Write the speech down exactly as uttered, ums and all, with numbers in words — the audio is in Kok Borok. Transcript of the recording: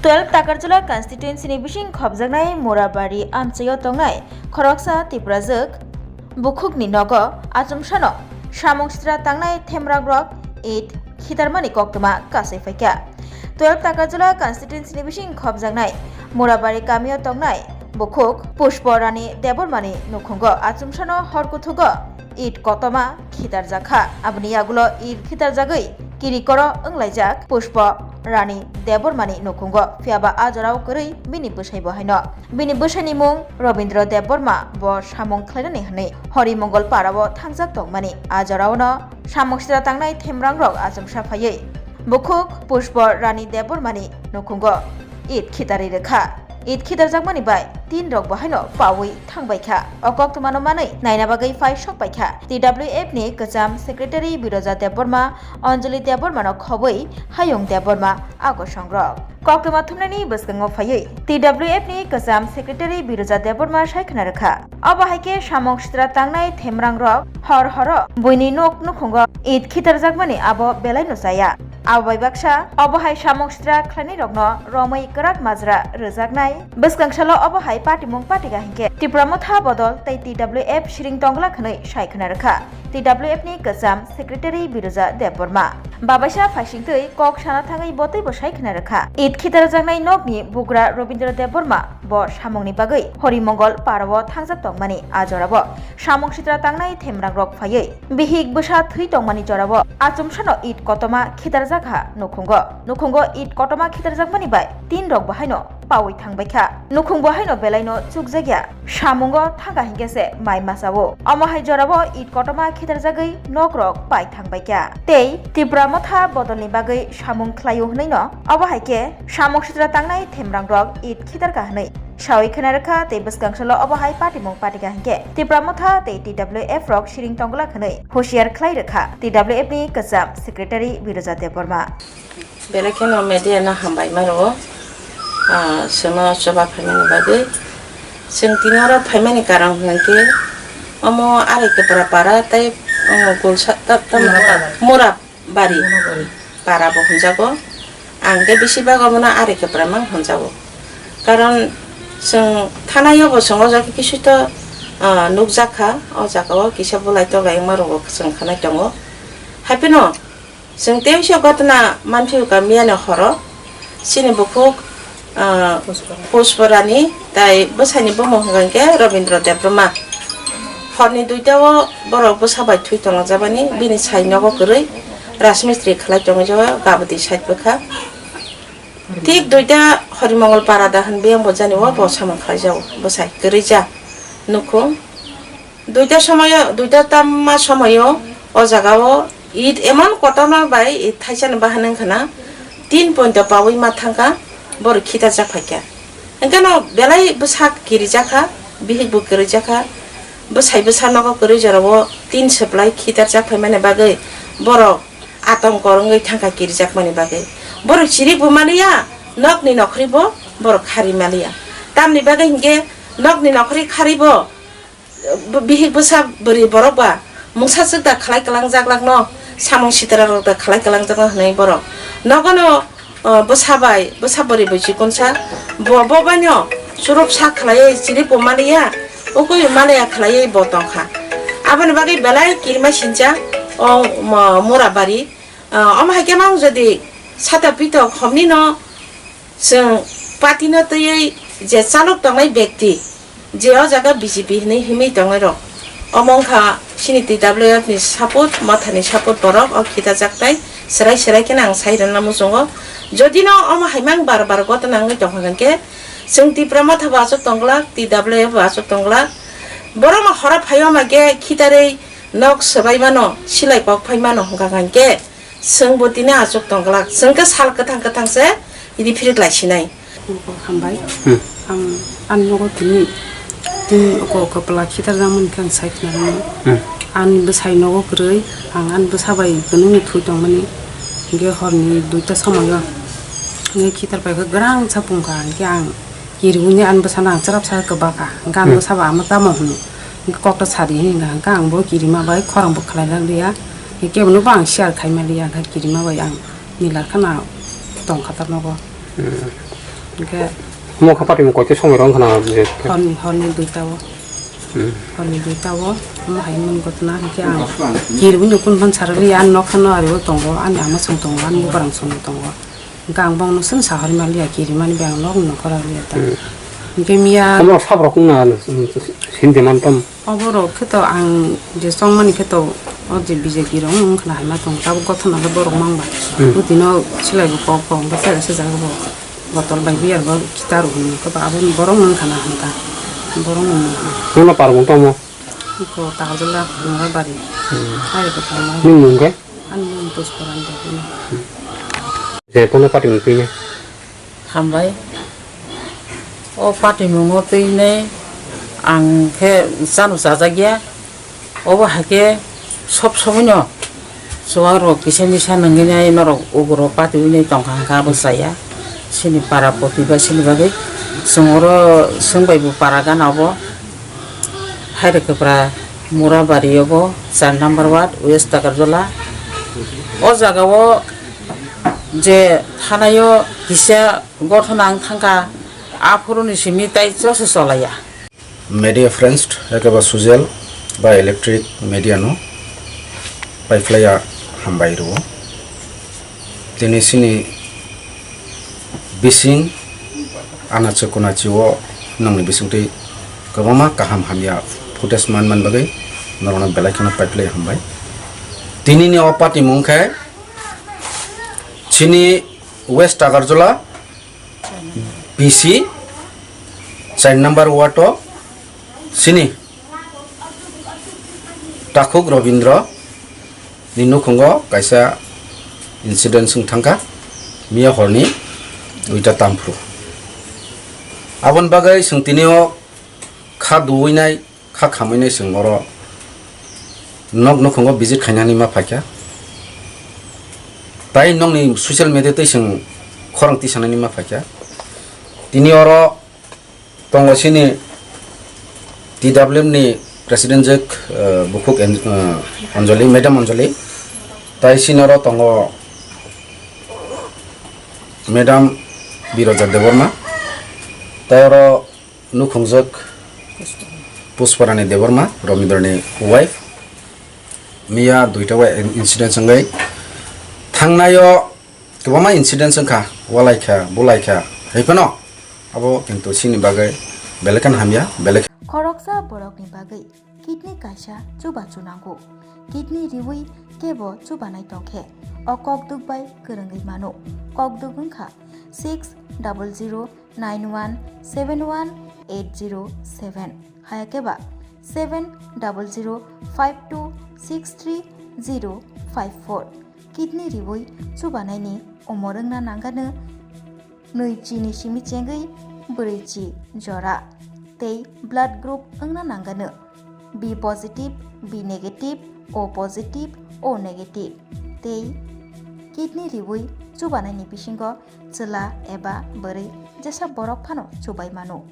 Twelve Takarjala constituency ni bising khopjaknai Murabari amchaio tongnai khoroksa Tiprajwk bukhukni nogo achomsano samung sitra tangnai themrangrok Eid khitarmani koktwma kasui phaikha. Twelve Takarjala constituency ni bising khopjaknai Murabari kamio tongnai bukhuk Pushpo Rani Debbarmani nukhungo achomsano hor kuthugo Eid koktwma khitarjakha. Aboni yagulo Eid khitarjagwi kirikoro wnglaijak Pushpo Rani Debbarmani nukhungo, phiyaba a jorao kwrwi bini bwsaibo haino. Bini bwsaini mung Robindra Debbarma, bo samung khlainani hwnwi Horimongol parao thangjak tongmani. A joraono samung sitra tangnai themrangrok achomsa phaiwi bukhuk Pushpo Rani Debbarmani nukhungo Eid khitarwi rwkha. Eid khitarjakmani bai tin rok bo haino pawi thangbaikha. O koktwmano manwi naina bagwi phai sokpaikha T W F ni kwcham secretary Biroja Debbarma, Anjali Debbarmano khobwi Hayung Debbarma, a kosongrok. Koktwma thumnaini bwskango phaiwi T W F ni kwcham secretary Biroja Debbarma sai khna rwkha. Obo hai khe samung sitra tangnai themrangrok hor horo buini nok nukhungo Eid khitarjakmani abo belaino chaya. Abo bai baksa obo hai samung sitra khlainairokno romwi kwrak majra rwjaknai. Bwskang salo obo hai patimung patika hinkhe Tipra Motha Bodol tei T W F siring tongglak hwnwi sai khna rwkha T W F ni kwcham secretary Biroja Debbarma. Babaisa phaisingtwi kok sana thangwi bo teibo sai khna rwkha. Eid khitarjaknai nokni bugra Robindra Debbarma bo samungni bagwi Horimongol parao thangjak tongmani. A jorao samung sitra tangnai themrangrok phaiwi bihik bwsa thwi tongmani jorao achomsano Eid koktwma khitarjakha nukhungo. Nukhungo Eid koktwma khitarjakmani bai tin rok bo haino pawi thangbaikha. Nukhung bo haino belaino chukjakya. Samungo thangkha hinkhe se mai masao. Omo hai jorao Eid koktwma khitarjagwi nokrok pai thangbaikha. Tei Tipra Motha Bodolni bagwi samung khlaio hwnwino obo hai khe samung sitra tangnai themrangrok Eid khitarkha hwnwi sawi khna rwkha tei bwskang salo obo hai patimung patika hinkhe Tipra Motha tei T W F rok siring tongglak hwnwi husiar khlai rwkha T W F ni kwcham secretary Biroja Debbarma. Belai kheno media no hambai ma rwo, ah, chwngno choba phaimani bagwi. Chwng tini oro phaimani karon hwnkhe omo Arai Kepra para tei omo Gulsa ta-, ta-, Murabari. Murabari para bo hwnjago. Ang khe bisi bag omono Arai Kepra mang hwnjago. Karon chwng thanai o bo chwng o jaga kisu to, ah, nukjak kha, o jaga o kisa bulai toklai wngma rok bo chwng khanai tongo. Haiphano Chwng tei wngsi o gotna manphi o ka miyani horo chini bukhuk, ah, Pushpa Rani tai bwsaini bumung hwnkha khe Robindra Debbarma. Horni duita o borok bwsa bai thwi tongjakmani bini sai nogo kwrwi rajmistri khlai tongwi jago gabati side bwkha. Thik duita Horimongol para da hwn biyang bo jani o bo samung khlai jago bwsai kwrwi ja nukhung. Duita somoyo, duita tamma somoyo o jaga o it emon kotorma bai it thaisa ni bahan wngkha na tin point o pawi ma thangkha borok khitarjak phaikha. Hwnkhe no belai bwsak kirijakha, bihik bo kwrwijakha, bwsai bwsa nogo kwrwi jorao tin supply khitarjak phaimani bagwi borok atongkor wngwi thangkha kirijakmani bagwi. Borok chiri bo maliya, nokni nokhri bo borok khari maliya. Tamni bagwi hinkhe nokni nokhri khari bo B-, bihik bwsa bwrwi borok ba mungsa swk da khlai kwlangjak lak no, samung sitra rok da khlai kwlangjak no hwnwi borok nogo no, o, bwsa bai, bwsa bwrwi bai chikonsa bo, bo bai no churuk sak khlaiwi chiri bo maliya, ukui maliya khlaiwi bo tongkha. Aboni bagwi belai kirima sincha o mo-, Murabari, o, omo hai khe mang jodi sata pitok homni no Chwng party no twiwi je chalok tongnai bekti, je o jaga B J P hinwi himwi tongnai rok, omo wngkha chini T W F ni support, Motha ni support borok o khitajak tai, serai serai kheno ang sai rwna muchungo. Jodi no omo hai mang bar bar gotona wngwi tongkha hwnkhe, chwng Tipra Motha bo achuk tongglak, T W F bo achuk tongglak, borok no horo phai o ma khe khitarwi nok swbai mano, silai kok phai mano hwnkha hwnkhe, Chwng bo tini achuk tong glak, chwng khe sal kwthang kwthang se riphirik lai sinai. Hambai. Hmm. Ang ani nogo tini, tini oko kwpla khitar jang mani khe ang sai khna rwmani. Hmm. Ani bwsai nogo kwrwi, ang ani bwsa bai kwnwi ni thwi tong mani. Hinkhe horni duita somoio, hinkhe khitar pai khe gwrang sa pung kha, hinkhe ang kiriwi ni ani bwsano ang chwrap sa kwba kha. Hinkhe ani Hmm. bwsa bo ama tamo hwnwi. Hinkhe kok ta sa di hinwi hwnkha, hinkhe ang bo kirima bai khorang bo khlai lak liya. Hinkhe kebo no bo ang share khai man liya, hinkhe kirima bai ang nila khana tong kha tar nogo. Hmm. Hwnkhe omo kha party mung koito somoi rok wngkha na je? Horni, horni duita o. Hmm. Horni duita o, omo hai mani gotna hwnkhe ang kiribini kun phan sarali ang nokha no ari o tongo, ani ama song tongo, ani bubarang song tongo. Hwnkhe ang bongno chwng sahori manliya, kirimani bai ang nok nokha raliya ta. Hmm. Hwnkhe miya. Omo sabrok wngna sinde man tam. Oborok khe to ang je chongmani khe to o je B J P rok wng khna hai ma tong tabuk gothon alo borok mang ba. Hmm. Bwtwi no silai bo kok kok hwnkhe tere se jaga bo botol bai beer bo kitar hwnwi khe ba abo borok wng khna hwnka borok wng. Nokno parmung tamo? Ko Takarjala Murabari. Hmm. Hai ko tamo. Nini mung khe? Ani mung Puspurani Debbarma. Je kono party mung twi ne? Hambai. O patimungo twinai ang khe chano chajakya. Obo hai khe sob somoino chuwak rok kisa misa nangwi nai norok ugurok patiwi nai tongkha hwnkha abo chaya. Chini para poti ba chini bagwi chwng oro chwng bai bo para gana obo. Hairikapra Murabari obo char number ward West Takarjala. O jaga o je thanaio kisa gothona wng thangkha, aphuru ni simi tai chwla se cholaiya. Media friends, ekeba social ba electric media no paiphlaiya hambai rwo. Tini sini bising anachi kunachi o nongni bisingtwi kwbangma kaham hamya footage man man bagwi norokno belai kheno paiphlaiya hambai. Tini ni o party mung khe chini West Takarjala B C, char number ward o sini Takhuk Robindra ni nukhungo kaisa incident wng thangkha, miya horni duita tamphru. Aboni bagwi chwng tini o kha duwinai kha khamwi nai chwng oro nok nukhungo visit khainani ma phaikha. Tai nokni social media twi chwng khorang tisanani ma phaikha. Tini oro tongo chini T W M ni president jwk, eh, bukhuk En-, eh, Anjali, Madam Anjali. Tai chini oro tongo Madam Biroja Debbarma. Tai oro nukhungjwk Puspurani Debbarma, Romindrani wife. Miya duita wa in-, incident wngwi thangnaio kwbangma incident wngkha, walaikha, bulaikha, hai phano abo kintu chini bagwi belai kheno hamya, belai. Khoroksa borokni bagwi kidney kaisa chubachu nango. Kidney riwi kebo chubanai tongkhe o kokduk bai kwrwngwi mano. Kokduk wngkha six double zero nine one seven one eight zero seven, hayakhe ba seven double zero five two six three zero five four. Kidney riwi chubanaini umor wngna nangano nwi chini simi chengwi bwrwi chi jora tei blood group wngna nangano B positive, B negative, O positive, O negative tei kidney riwi chubanaini bisingo chwla eba bwrwi jesa borok phano chubai mano.